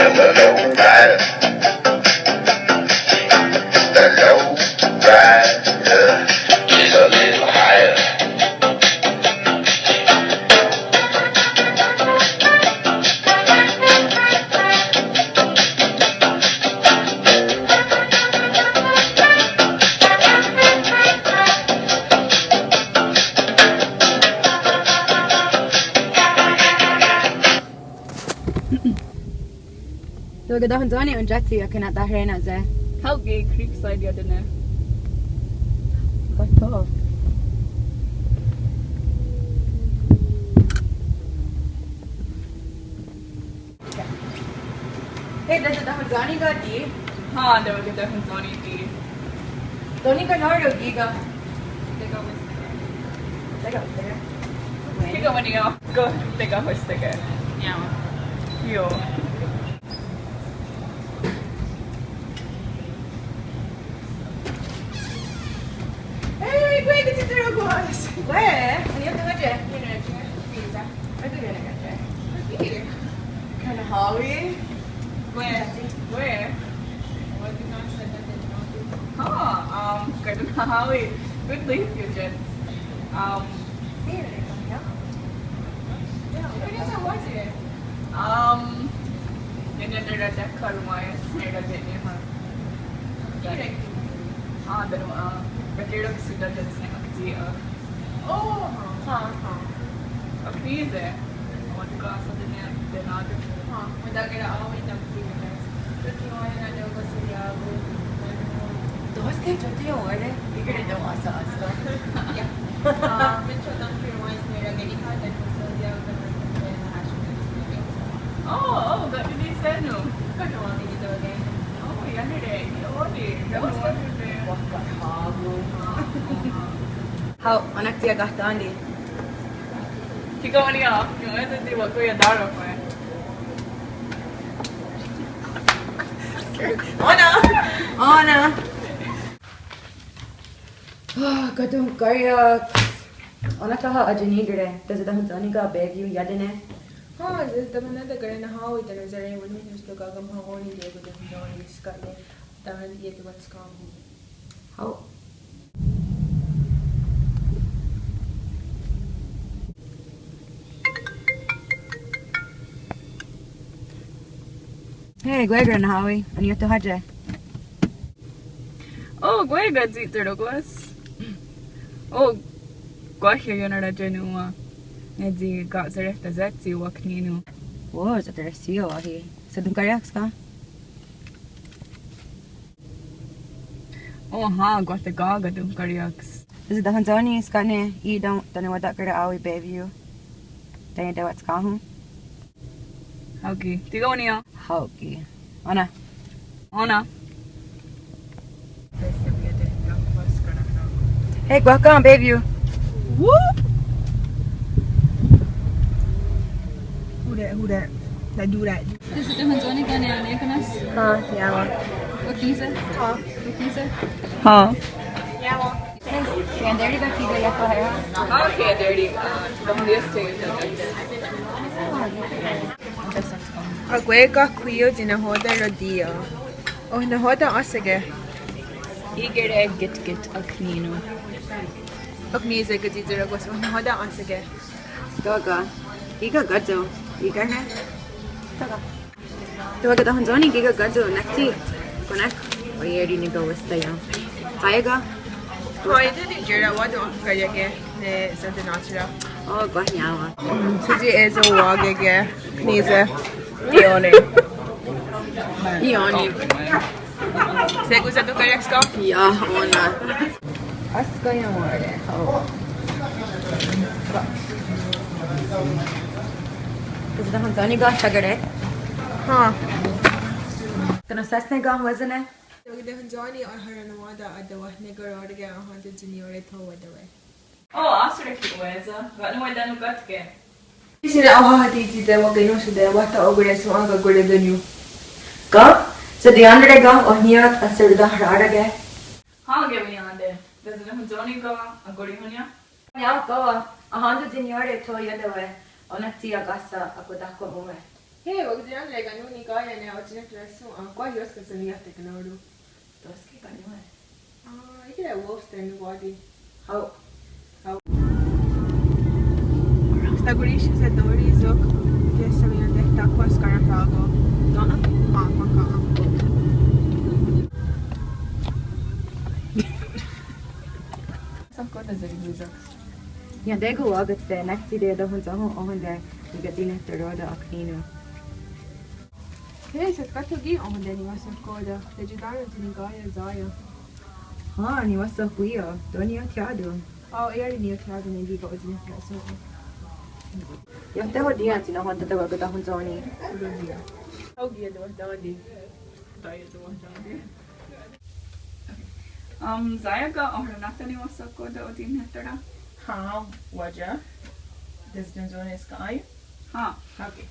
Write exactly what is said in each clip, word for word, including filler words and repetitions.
The low rider. The low rider is a little higher. Tóka' tahontsó:ni óntiatsi akinatáhere na'se'. Hao' ki' Creekside iah tene. Kato. Hey, tóka' tahontsó:ni káti? Há, tóka' tahontsó:ni ti. Tó: nika'nó:ron kí:ken? Kí:ken wístake. Kí:ken wístake. Go, kí:ken wístake. Niá:wen. Io. Hey, kwah ki' tsi tró:kon. Kwah, anión:ten' ká:ti'. Anión:ten' ká:ti'. Anión:ten' ká:ti'. Ká:ti'. Kaná:hawi. Kwah. Kwah. Há, um, kaná:hawi. Good lead, you gents. Um, Um, nè:ne nè:ra tekhwá:ron wá:iats nè:ra te'niénha. Ah, tánon', ah, rakeró:kens ne káti', ah. Oh, há, há. Aknì:se'. Wa'tkà:se' tene, tená:ton'. Há, wa'tà:kera' á:wi' tánon' ki' Tó:ske tió:ti owá:re', í:kehre' tewáhsen áhsen. Oh, oh, ká:ti' nihsè:non? Oh, iá:nere', ió:ni. Hao', ó:nen ki' iah kahtà:ti. Tsi ká:ti' ó:ni, ah, ki' wá:sati wa'kó:ia'taróhkwe'. Ó:nen. Ó:nen. Ah, katonhkária'ks. Ó:nen ki' ha' atení:kere', tóhsa tahontsó:ni ken' Bayview iah tene. Há, tóhsa tahontsó:ni ken' nahá:wi' tánon' sare'wanón:nons tóka' kahnhawén:ni' tánon' tóhsa tahontsó:ni skátne tánon' iah tewatskà:hon. Hao'. Hey, kwah ki' nahá:wi', anión:ten' hátie'. Oh, kwah ki' tsi tró:kon. Oh, kwah ionneratié:nons. Nè:'e tsi ka'serehtahsétsi wa'knì:non. Oh, sateréhsion wáhi. Satonhkária'ks ken'? Oh, há, kwah ki' katonhkária'ks. Tóhsa tahontsó:ni skátne, ì:'i tánon' wa'tà:kera' á:wi' Bayview tánon' tewatskà:hon. Hao' ki'. Tsi ká:ti' ó:ni, ah? Hao' ki'. Ó:nen. Ó:nen. Hey, kwah ken' Bayview. Whoop! Who that? Who that? That do that. Tóhsa tahontsó:ni ken' ne, ne ká:ti'? Há, iá:wen. Wa'knì:se'? Há. Wa'knì:se'? Há. Iá:wen. Hey, Kanderi ken' ki' iah tewáhsen? Há, Kanderi. Ah, buenos días. Akwé:kon kwí:io tsi nahò:ten rotí:io. Oh nahò:ten ahsé:ke'? Í:kehre' kit kit aknì:non. Wa'knì:se' ken' tsi tró:kon. Oh nahò:ten ahsé:ke'? Tóka'. Kí:ken kéntsion. Í:kehre'. Tóka'. Tóka' tahontsó:ni kí:ken kéntsion nek tsi. Kó:nen. Oié:ri nikawísta iah. Tsá:yaka'. Há, tóka' ni' ká:ti' wa'thonkà:ria'ke' ne Santa Náchera. Oh, kwah iá:wen. Tsi tsi é:so wa'kè:ke'. Wa'knì:se'. Ió:ni. Ió:ni. Shé:kon sathonkà:ria'ks ken'? Iah, ó:nen. Áhsen iá:wen. Oh. Tóhsa tahontsó:ni ken' Shakire? Há. Kanenhsésne ken' wé:sen ne? Tóka' tahontsó:ni aharennawá:ten' atewenhnikarà:reke' ahén:ton tsi niió:re tho wátewe'. Oh, áhsere' ki' wé:sen, ká:ti' tánon' ká:ti'. Í:se' ne aoháhati' tsi tewakennónhsote' wáhta okwire'shòn:'a kakwiratoníon. Ken' saterièn:tare' ken' oh ní:ioht ahserutáhrake'? Há, kewinién:te'. Tóhsa tahontsó:ni ken' akonhrihónnien'? Iah ken' ahén:ton tsi niió:re tho iátewe', ó:nen tsi akáhsa akotáhkon ó:we'. Hé, wa'katenién:tare' kanón:ni' ká:ien ne otsi'nehtera'shòn:'a, kwah í:se' ken' són:ni' iah tekanó:ron. Tó:ske kanón:we. Ah, í:kehre' wós tenonkwá:ti. Hao'. Hao'. Stakoríshes tó:ri' sok, ke semiantehtà:kwas karáhrakon. Nó:nen? Ah, maka. Sok kó:ta serihwí:saks. Iah tekonwákatste, nek tsi teietahontsóhon óhonte nikatsi'nehterò:ten akí:non. Hé, satkáhtho ki' óhonte niwahsohkò:ten, teietahontsóhon tsi niká:ien sá:ien. Hen, niwahsohkwí:io, tó: niiotià:ton. Ó, iah niiotià:ton ne kí:ken otsi'nehtera'shòn:'a. Iah tehotí:ien tsi nahò:ten tewakatahontsó:ni. Hao' ki' tewakatá:ti. Tá:ien tewakatá:ti. Um, sá:ien ken ohrennáhta niwahsohkò:ten otsi'nehterá? Hen, wá:ya. Desde entonces, ken á:ien? Hen. Okay.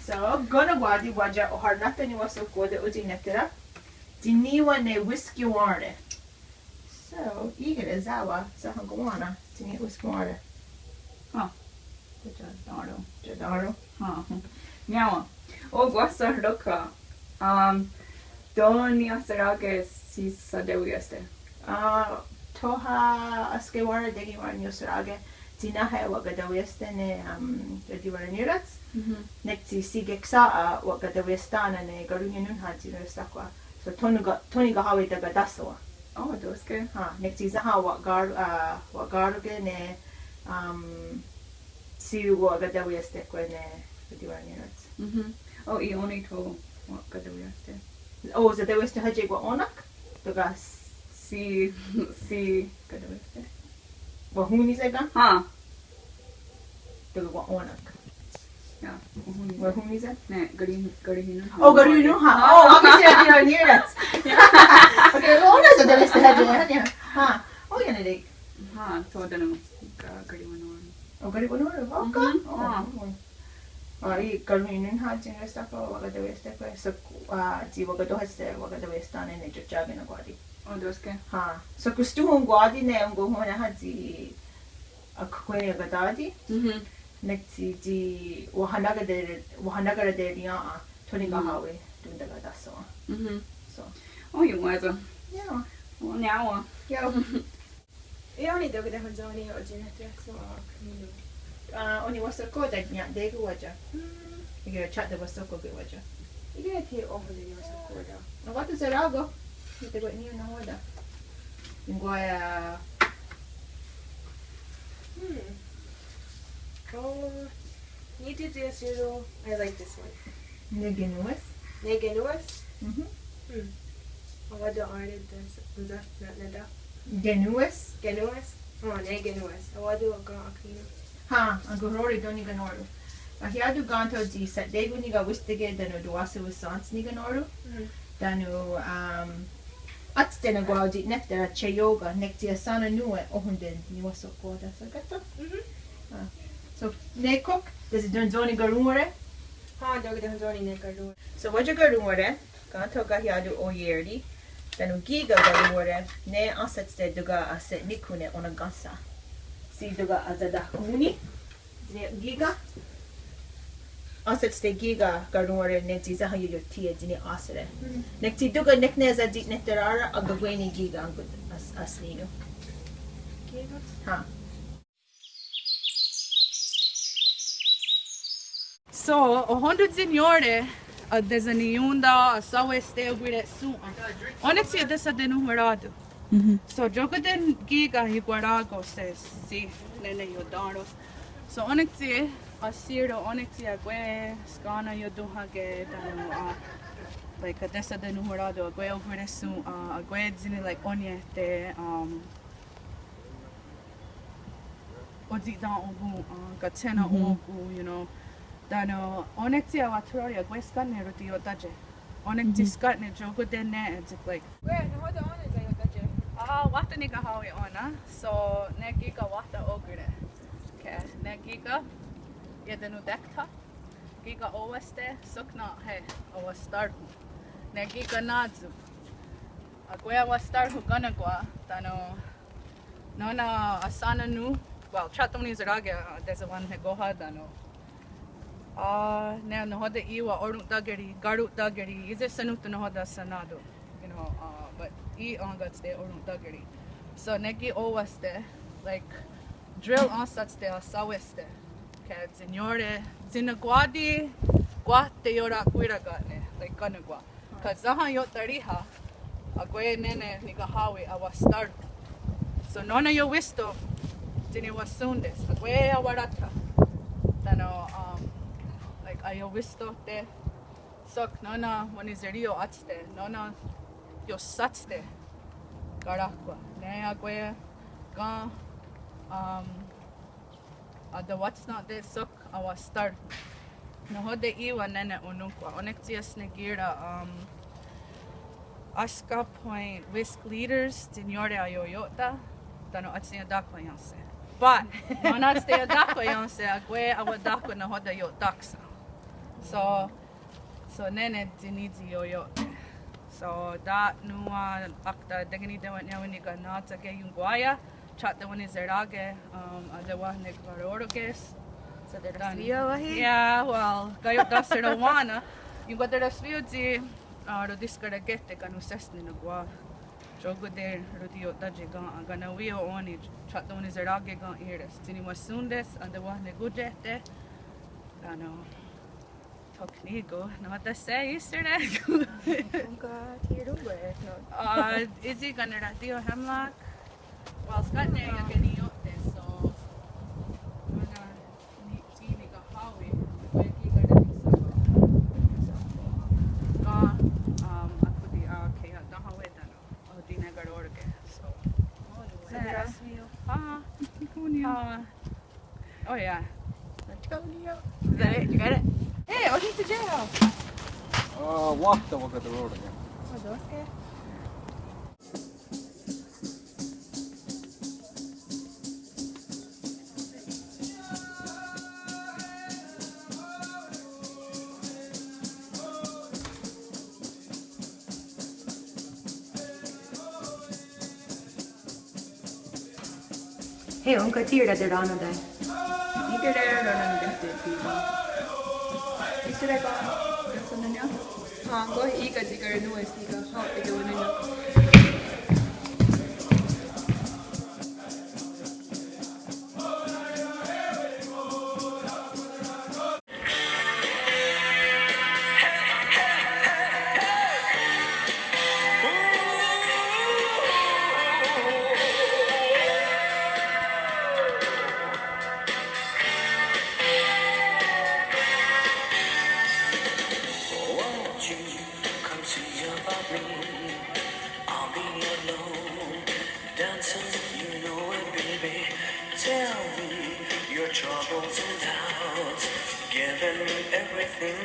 So, konnòn:kwati wá:ya ohrennáhta niwahsohkò:ten otsi'nehterá. Tsi ní:wa ne wísk iowén:re'. So, í:kehre' sewakwé:kon, tsi ní:wa wísk iowén:re'. Hen. Tsi ia'tá:ron'. Tsi ia'tá:ron'. Hen. Niá:wen. Ó, kwah sarókha. Um, tó: niiohserá:ke' tsi satewí:iahste? Ah, tóha' énske wá:re' tekení:wa niiohserá:ke', tsi náhe wa'katewiéhste' ne, um, ratiwaranirá:ts. Mhm. Nek tsi sikeksà:'a wa'katewiéhste' ne karonhianón:ha tsi niiohserá:ke'. So, tó: nikahá:wi tekatáhsawen. Ó, tó:ske. Hen, nek tsi sénha wa'kar-, ah, wa'karó:ke' ne, um, tsi wa'katewiéhste' kwe' ne ratiwaranirá:ts. Mhm. Ó, í:'i ó:ni tho wa'katewiéhste'. Ó, satewiéhste' hátskwi ó:nen tóka'. Tsi, tsi katewiéhste'. Wahón:nise' ken? Hen. Tóka' ó:nen. Yeah, wahón:nise'. Wahón:nise'. Ne, kari-, karonhianón:ha. Ó, karonhianón:ha. Ó, okay, tsi ratiwaranirá:ts. Okay, ó:nen satewiéhste' hátskwi, hen. Hen. Ó, iah ne. Hen, tho tánon' ka-, kariwennó:ron'. Ó, kariwennó:ron'. Ó, ka-, mhm, ó, hen. Ó. Ah, í:'i karonhianón:ha tsi niiohserá:ke' wa'katewiéhste' kwe'. So, ah, tsi wa'katóhaste' wa'katewiéhste' ne, ne tiotià:ke enkwá:ti. Ó, tó:ske. Hen. So, kostón:ha enkwá:ti ne onkwehnhón:ha tsi akkwé:ni akatá:ti. Mhm. Nek tsi, tsi wahaná:kare', wahaná:kare' terièn:'a, tó: nikahá:wi, mhm, tó: tekatáhsawen. Mhm. So. Ó, ionkwá:ton. Yeah. Ó, niá:wen. Yeah. Í:'i ó:ni tóka' tahontsó:ni otsi'nehtera'shòn:'a. Ah, ó: niwahsohkò:ten iah tekonwá:ya. Mm. Í:kehre' tsi tewahsohkò:ke wá:ya. Í:kehre' tsi ó:nen niwahsohkò:ten. Nahò:ten será:ko'. Ní: tewenní:io nahò:ten. Ionkwá:ya. Hmm. Oh, ní: tsi tsi así:ron'. I like this one. Ne kenòn:we's. Ne kenòn:we's? Mhm. Hmm. A:wá:ton' á:re' tsi, tsi, ne, ne, ne kenòn:we's. Kenòn:we's. Oh, ne kenòn:we's. A:wá:ton' ken akí:non. Hen, akonhró:ri' tó: nikanó:ron'. Ahiá:ton' ken tho tsi sha'té:kon nikawístake' tánon' tewáhsewe'shà:ts nikanó:ron'. Mhm. Tánon', um, átste ne kwah otsi'nehterá: tseiò:ka, nek tsi ahsén:nen nón:we, óhonte niwahsohkò:ten. Satkáhtho? Mhm. Ah. So, ne kok, tsi tahontsó:ni karonhró:ri'? Hen, tóka' tahontsó:ni ne karonhró:ri'. So, wá:ya karonhró:ri', ken tho kahiá:ton' oié:ri, tánon' kí:ken karonhró:ri', ne ahsátste' tóka' ahse'níkon ne onenkáhsa. Tsi tóka' ahsatahkón:ni. Tsi ne kí:ken. Ahsátste' kí:ken karonhró:ri' ne tsi sénha ioiothiièn tsi nia'sere'. Mhm. Nek tsi tóka' nek ne satsi'nehterà:ra, akakwé:ni kí:ken, as-, asní:non. Kí:ken? Hen. So, ohón:ton' tsi niió:re, ah, tsi niión:ta, ah, sawé:ste' okwirehshòn:'a. Ó:nenk tsi atesatenonhwerá:ton'. Mhm. So, tiókonte' kí:ken ikwá:rakon' se, si, nè:ne iotén:ro. So, ó:nenk tsi, ah, así:ron', ó:nenk tsi akwé:kon skennèn:'a iotónhake' tánon', ah, like, atesatenonhwerá:ton', akwé:kon okwirehshòn:'a, ah, akwé:kon tsi ne, like, oniéhte', um, otsi'ten'okòn:'a, ah, katshé:nen, mhm, okòn:'a, you know. Tánon', ó:nenk tsi a:watró:ri' akwé:kon skennèn:'a rotiió'te. Ó:nenk tsi, mhm, skennèn:'a tiókonte' nè:'e, it's like. Wé:kon, nahò:ten ó:nen saió'te? Ah, wáhta nikahá:wi ó:nen, so, ne kí:ken wáhta okwí:re'. Okay, ne kí:ken, iah tánon' tékta, kí:ken óweste', sok nahé, awestà:rhon'. Ne kí:ken nátson. Akwé:kon awestà:rhon' konnèkwa, tánon', nó:nen ahsén:nen nón, well, tsi tóka' niiohserá:ke', ah, tsi wenhnisekóha, tánon'. Ah, ne nahò:ten í:wa orontákeri, karontákeri, í:se' sónonhton nahò:ten saná:ton, you know, ah, but í:i' enkátste orontákeri. So, ne ki' owá:ste, like, drill ensátste, ahsawéste. Ke tsi niió:re, tsi nonkwá:ti, kwah teiorakwí:raka'ne', like, kanonkwáh. Ka' sénha io'taríha, akwé:kon nè:ne nikahá:wi awastà:ron. So nó:nen iowísto, tsi niwahsón:te's, akwé:kon awarátha'. Tánon', um, like, aiowístote', sok nó:nen wenhniserí:io átste, nó:nen iosátste'. Karáhkwa, ne akwé:kon ken, um, atewatsnà:te' sok awastà:ron. Nahò:ten í:wa nè:ne onónhkwa, ó:nenk tsi iah ne kí:ken, um, énska point wísk leaders tsi niió:re aioió'te', tánon' átste ientáhkwen iénhse. But, nó:nen átste ientáhkwen iénhse, akwé:kon awatáhkwen nahò:ten iotáksen. So, So nè:ne tsi ní:tsi ioió'te'. So, ta' nòn:wa ákta' tekení:tewen'niáwe nika'nátshake' ionkwá:ia, tsi teweniserá:ke', um, atewahnekarò:roke'. So, teraswí:io wáhi? Yeah, well, kaio'táhse' rowá:nen. Ionkwateraswí:io tsi, uh, rotiskarakéhte' kanonhsésne nonkwáh. Tió:konte' rotiotátie' ken, kanawí:io ó:ni', tsi teweniserá:ke' ken í:re's. Tsi niwahsón:te's, atewahnekóntiehte'. Tánon'. Tho ní:kon, nahò:ten í:sehre'. Ónhka thí:ron, no. Ah, í:si' Kaneratí:io Hemlock. Well, skátne iakeniió'te', so. Nó:nen tsi nikahá:wi, wekí' kare'nísera. Ka, um, akhó:ti, ah, keia'táhawe' tánon'. Oh, tsi nikaró:roke', so. Sa- Ah. Ah. Oh, yeah. Let's go, Leo. Is that it? You got it? Hey, welcome to J House. Uh, walk the walk at the road again. Oh, those guys? Hey, ónhka thí:ra teranón:ten'? Í:kehre' ranón:ten' thí:ra. Í:sehre' ken, ken són:nen? Há, kó:hen í:ken tsi karenòn:we's í:ken. Há, í:ken wenón:ni. Won't you come see about me? I'll be alone, dancing, you know it, baby. Tell me your troubles and doubts, giving me everything.